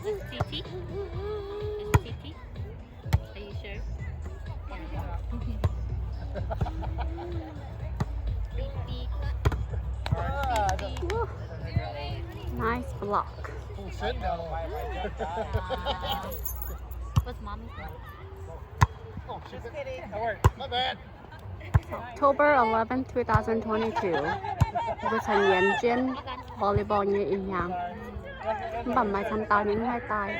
This is T T. This is T T. Are you sure? Beep, beep. Beep, beep. Nice block. What's mommy's name? Just kidding. My bad. October eleven, two thousand twenty-two. Mbuo caux nyiemz jienv volleyball nyei ih hnyangx. Mv baac maaih camv dauh nyei mv haih daaih.